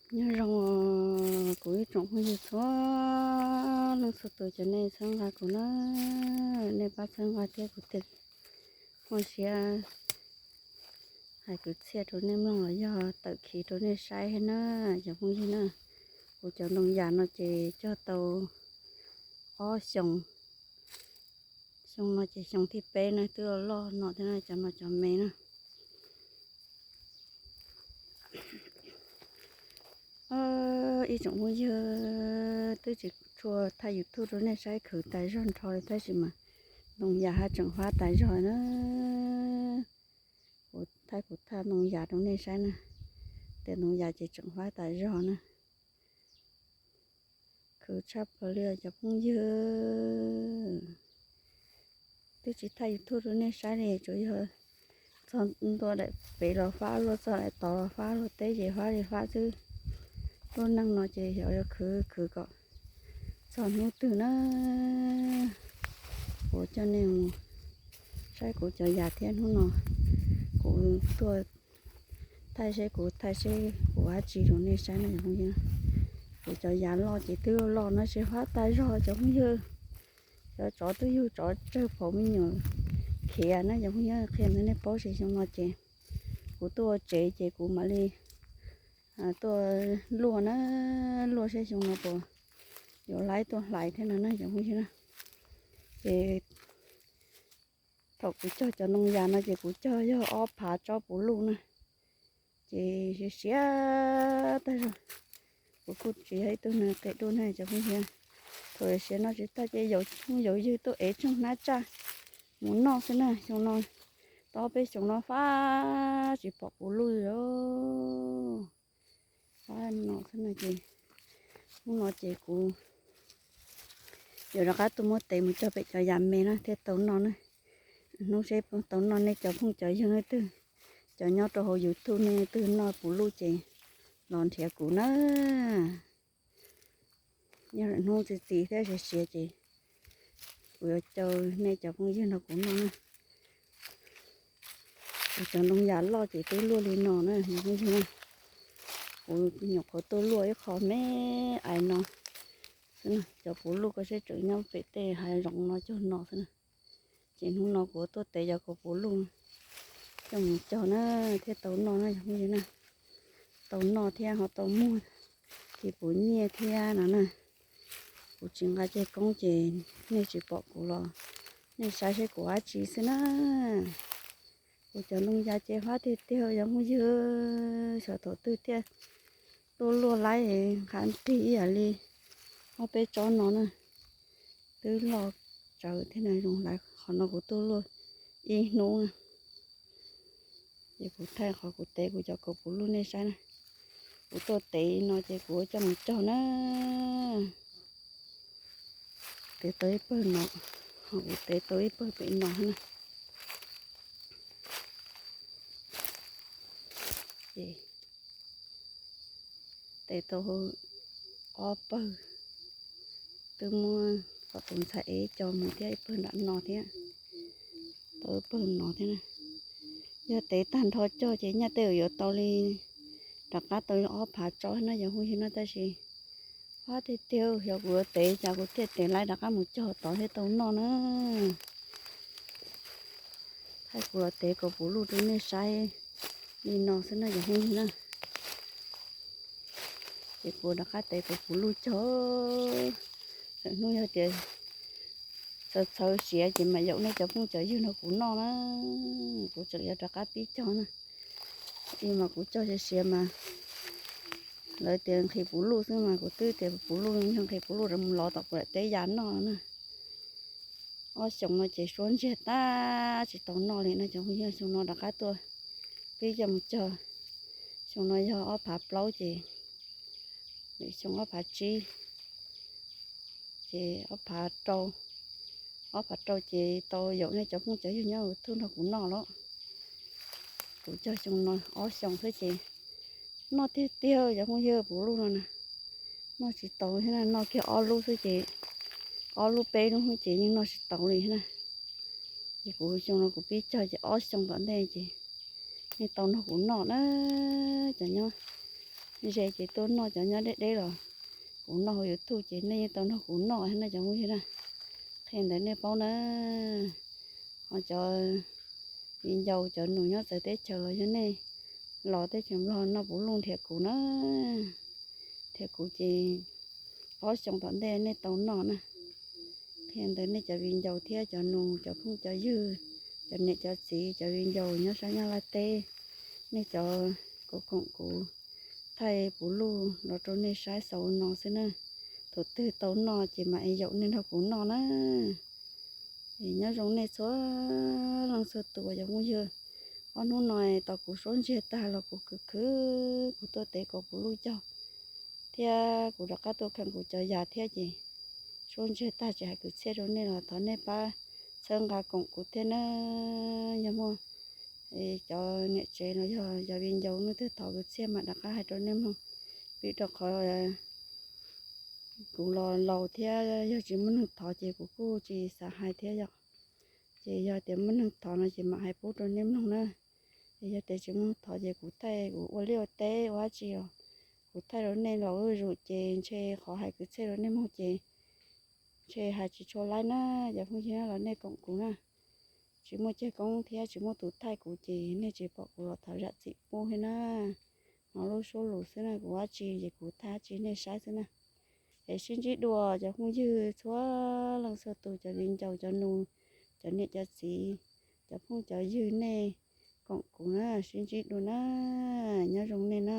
Nyob zoo kuv ib tsoom phooj ywg txhua leej txhua tus, cov nej txhawb nqa kuv na, nej pab txhawb nqa thiab kuv thiaj muaj siab hais kwv txhiaj rau nej mloog los yog tawm khiv rau nej saib thiab na, cov phooj ywg na. Kuv cov ntoo yas no ces cog tau ob xyoos. Xyoo no ces xyoo thib peb na, twb loj loj no thiab na, cov no cov me na. Ib tsoom phooj ywg, twb tsis tshua thaij YouTube rau nej saib, khwv tas zog nrho li tab sis mas ntoo yas haj tseem fab tas zog na. Kuv thaij kuv thaij ntoo yas rau nej saib na, tes ntoo yas ces tseem fab tas zog na. Khwv tshaj plaws li os cov phooj ywg. Twb tsis thaij YouTube rau nej saib li, tsuas yog txog ntua daim pem los fab luaj, txog daim tod los fab luaj, teb ces fab li fab xwb. Lub neej no ces xyov yuav khwv khwv kom txog hnub twg na. Kuv coj nej mus saib kuv cov yas thiab. Hnub no kuv tuaj thaij seb kuv thaij seb kuv ua dab tsi rau nej saib no cov phooj ywg. Kuv cov yas loj ces twb loj no ces fab tas zog cov phooj ywg. Cov tsov twb yug tsov tsawg phaum me nyuam khiav na cov phooj ywg. Qhia rau nej paub seb xyoo no ces kuv tuaj ua tsev ces kuv mam li tuaj luaj na, luaj seb xyoo no puas yuav laib tuaj hlais thiab no na cov phooj ywg na. Ces thaum kuv cog cov ntoo yas no ces kuv cog yog ob phav tsob puv luj na, ces siav siav tag zog. Kuv kuj tsis yog ib tug neeg qia duj na cov phooj ywg. Thaum siav no tsis tag ces yaus phooj yaus ywg tuaj ev tsoog hnab tsaj mus noj xwb na. Xyoo no, tau peb xyoo no fab tsis pom puv luj li. Fab no xwb no ces, hnub no ces kuv yuav rov qab tuaj muab tev mus cog pem cov yas me na thiaj tau noj na. Hnub seb tau noj nej cov phooj cov ywg leej twg, cov nyob rau hauv YouTube nej leej twg noj puv luj ces los nrhiav kuv na. Yog hnub txi txiv thiab siav siav ces kuv yuav caw nej cov phooj ywg nrog kuv noj na. Kuv cov ntoo yas loj ces twb luaj li no na, phooj ywg na. Kuv nyuam qhuav tuaj luaj ib qho me ais no xwb na. Cov puv luj koj seb tseem nyob pem tej hav zoov no cog no xwb na. Ces hnub no kuv tuaj tev cov kuv puv luj coj mus cog na thiaj tau noj na, phooj ywg na. Tau noj thiab ho tau muag khi puv nyiaj thiab no na. Kuv tsis nqa ceg koob ces nej tsis pom kuv los nej saib seb kuv ua dab tsi xwb na. Kuv cov ntoo yas ces fab tiag tiag cov phooj ywg, xyov thaum twg thiaj tuaj luaj laib nqa nrig ib yam li ob peb tsob no na. Twb loj tsawv thiab na, zoo lawm qhov no kuv tuaj luaj ib hnub na. Ces kuv thaij qhov kuv tev kuv cov kauv puv luj nej saib na. Kuv tuaj tev no ces kuv coj mus cog na. Tev tau ib pawg no, ho kuv tev tau ib pawg pem no na. Ces tev tau ob pawg, twb muab kom tus ntxhais ev co mus thiab ib pawg nram no thiab, tau ib pawg no thiab na. Yog tev tag nrho cog ces nyaj tej yuav tau li, rov qab tau li ob phav tsob na cov phooj ywg na, tab sis fab tiag tiag, xyov kuv yuav tev cas kuv thiaj tev laib rov qab mus cog tod thiaj tau noj na. Thaij kuv los tev kauv puv luj rau nej saib li no xwb na cov phooj ywg na. Ces kuv rov qab tev kauv puv luj cog, txawm hnub yog tias txhawv txhawv siav ces mam yaum nej cov phooj cov ywg nrog kuv noj na. Kuv tseem yuav rov qab pib cog na. Ib mas kuv cog siav siav mas lawv tias nqhis puv luj xwb mas kuv twb tias puv luj yog nqhis puv luj rov mus lov tom kuv daim teb yas noj na. Ob xyoos no ces suab ntsiag tag tsis tau noj li no cov phooj ywg, xyoo no rov qab tuaj pib coj mus cog. Xyoo no yog ob phav plaub ces lwm xyoo ob phav tsib, ces ob phav rau, ob phav rau ces tau yaum nej cov phooj cov ywg nyob YouTube nrog kuv noj lawm. Kuv cog xyoo no ob xyoos xwb ces noj tiag tiag cov phooj ywg, puv luj no na, noj tsis tau thiab na, noj kiag ob lub xwb ces, ob lub peb lub xwb ces yeej noj tsis tau li thiab na. Ces kuv xyoo no kuv pib cog ces ob xyoo tom ntej ces nej tau nrog kuv noj na, cov nyob ze ces tuaj noj, cov nyob deb deb los kuv noj hauv YouTube ces nej yeej tau nrog kuv noj na cov phooj ywg na. Qhia ntawd nej paub na. Ho cov viv ncaus cov nus nyob txawv teb chaws los yog nej los teb chaws Nplog noj puv luj nrhiav kuv na. Nrhiav kuv ces ob xyoo tom ntej nej tau noj na. Qhia ntawd nej cov viv ncaus thiab cov nus cov phooj cov ywg, cov niam cov txiv cov viv ncaus nyob sab Nyab Laj teb, nej cov koom kuv thaij puv luj los rau nej saib xaus no xwb na. Thaum twg tau noj ces mam es yaum nej nrog kuv noj na. Es nyob zoo nej txhua leej txhua tus cov phooj ywg. Ob hnub no tos kuv suab ntsiag tag los kuv khwv khwv kuv tuaj tev kaus puv luj cog thiab kuv rov qab tuaj kheej kuv cov yas thiab ces suab ntsiag tag tsis hais kwv txhiaj rau nej los thov nej pab txhawb nqa koom kuv thiab na. Yog muaj cov niam tsev los yog cov viv ncaus leej twg thov kwv txhiaj mam rov qab hais rau nej mloog. Vim rau qhov kuv los laus thiab yog tsis muaj neeg thov ces kuv kuj tsis xav hais thiab yom. Ces yog tias muaj neeg thov no ces mam hais pub rau nej mloog na. Es yog tias tsis muaj neeg thov ces kuv thaij kuv ua liaj ua teb ua dab tsi os, kuv thaij rau nej los zuj zus ces ntshe qhov hais kwv txhiaj rau nej mloog ces ntshe hais tsis tshua laib na. Cov phooj ywg los nej koom kuv na. Tsis muaj ceg koob thiab tsis muaj tus thaij kuv ces nej tsis pom kuv los thov zam txim pub thiab na. Hnov lub suab lus xwb na, kuv ua dab tsi ces kuv thaij dab tsi nej saib xwb na. Es sib ntsib dua cov phooj ywg txhua leej txhua tus, cov viv ncaus cov nus, cov niam cov txiv, cov phooj cov ywg nej koom kuv na, sib ntsib dua na. Nyob zoo nej na.